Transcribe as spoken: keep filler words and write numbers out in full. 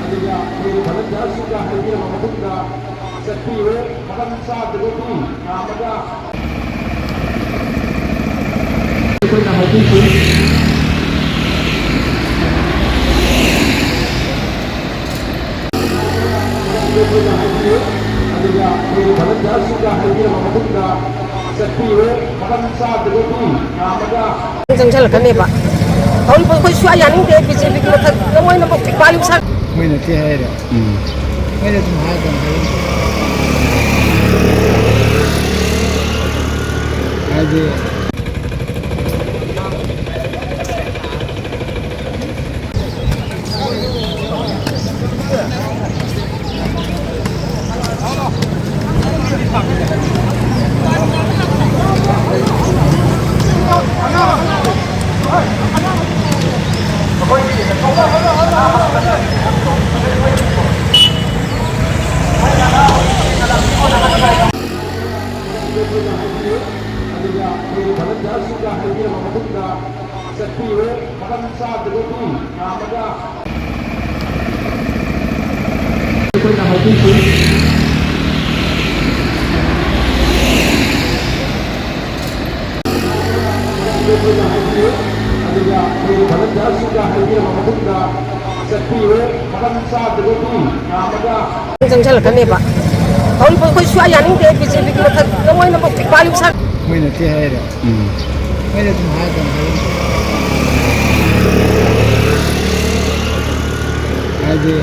ꯑꯗꯨꯒ ꯑꯩꯈꯣꯏꯒꯤ ꯚꯣꯂꯟꯇꯤꯌꯔꯁꯤꯡꯒ ꯍꯥꯏꯕꯤꯔꯕ ꯃꯇꯨꯡꯗ ꯆꯠꯄꯤꯔꯦ꯫ ꯃꯔꯝ ꯆꯥꯗ꯭ꯔꯒꯗꯤ ꯌꯥꯝꯃꯒ ꯑꯩꯈꯣꯏꯅ ꯍꯥꯏꯕꯤꯈꯤ꯫ ꯑꯗꯨꯒ ꯑꯩꯈꯣꯏꯒꯤ ꯚꯣꯂꯟꯇꯤꯌꯔꯁꯤꯡꯒ ꯍꯥꯏꯕꯤꯔꯕ ꯃꯇꯨꯡꯗ ꯆꯠꯄꯤꯔꯦ꯫ ꯃꯔꯝ ꯆꯥꯗ꯭ꯔꯒꯗꯤ ꯌꯥꯝꯃꯒ ꯆꯪꯁꯜꯂꯛꯀꯅꯦꯕ꯫ ꯍꯧꯖꯤꯛ ꯑꯩꯈꯣꯏ ꯁꯨꯡꯌꯥ ꯌꯥꯅꯤꯡꯗꯦ ꯕꯤ ꯖꯦ ꯄꯤꯒꯤ ꯃꯊꯛ ꯂꯣꯏꯅꯃꯛ ꯋꯥꯔꯤ ꯁꯥ-, ꯃꯣꯏꯅ ꯊꯤ ꯍꯥꯏꯔꯦ꯫ ꯎꯝ꯫ ꯃꯣꯏꯅ ꯑꯗꯨꯝ ꯍꯥꯏꯗꯅ ꯍꯥꯏꯔꯤ꯫ ꯍꯥꯏꯗꯤ ꯑꯗꯨꯒ ꯑꯩꯈꯣꯏꯒꯤ ꯚꯣꯂꯟꯇꯤꯌꯔꯁꯤꯡꯒ ꯍꯥꯏꯕꯤꯔꯕ ꯃꯇꯨꯡꯗ ꯆꯠꯄꯤꯔꯦ꯫ ꯃꯔꯝ ꯆꯥꯗ꯭ꯔꯒꯗꯤ ꯌꯥꯝꯃꯒ ꯑꯩꯈꯣꯏꯅ ꯍꯥꯏꯕꯤꯈꯤ꯫ ꯑꯗꯨꯒ ꯑꯩꯈꯣꯏꯒꯤ ꯚꯣꯂꯟꯇꯤꯌꯔꯁꯤꯡꯒ ꯍꯥꯏꯕꯤꯔꯕ ꯃꯇꯨꯡꯗ ꯆꯠꯄꯤꯔꯦ꯫ ꯃꯔꯝ ꯆꯥꯗ꯭ꯔꯒꯗꯤ ꯌꯥꯝꯃꯒ ꯆꯪꯁꯜꯂꯛꯀꯅꯦꯕ꯫ ꯍꯧꯖꯤꯛ ꯑꯩꯈꯣꯏ ꯁꯨꯡꯌꯥ ꯌꯥꯅꯤꯡꯗꯦ ꯕꯤ ꯖꯦ ꯄꯤꯒꯤ ꯃꯊꯛ ꯂꯣꯏꯅꯃꯛ ꯋꯥꯔꯤ ꯁꯥ-, ꯃꯣꯏꯅ ꯊꯤ ꯍꯥꯏꯔꯦ꯫ ꯎꯝ꯫ ꯃꯣꯏꯅ ꯑꯗꯨꯝ ꯍꯥꯏꯗꯅ ꯍꯥꯏꯔꯤ꯫ ꯍꯥꯏꯗꯤ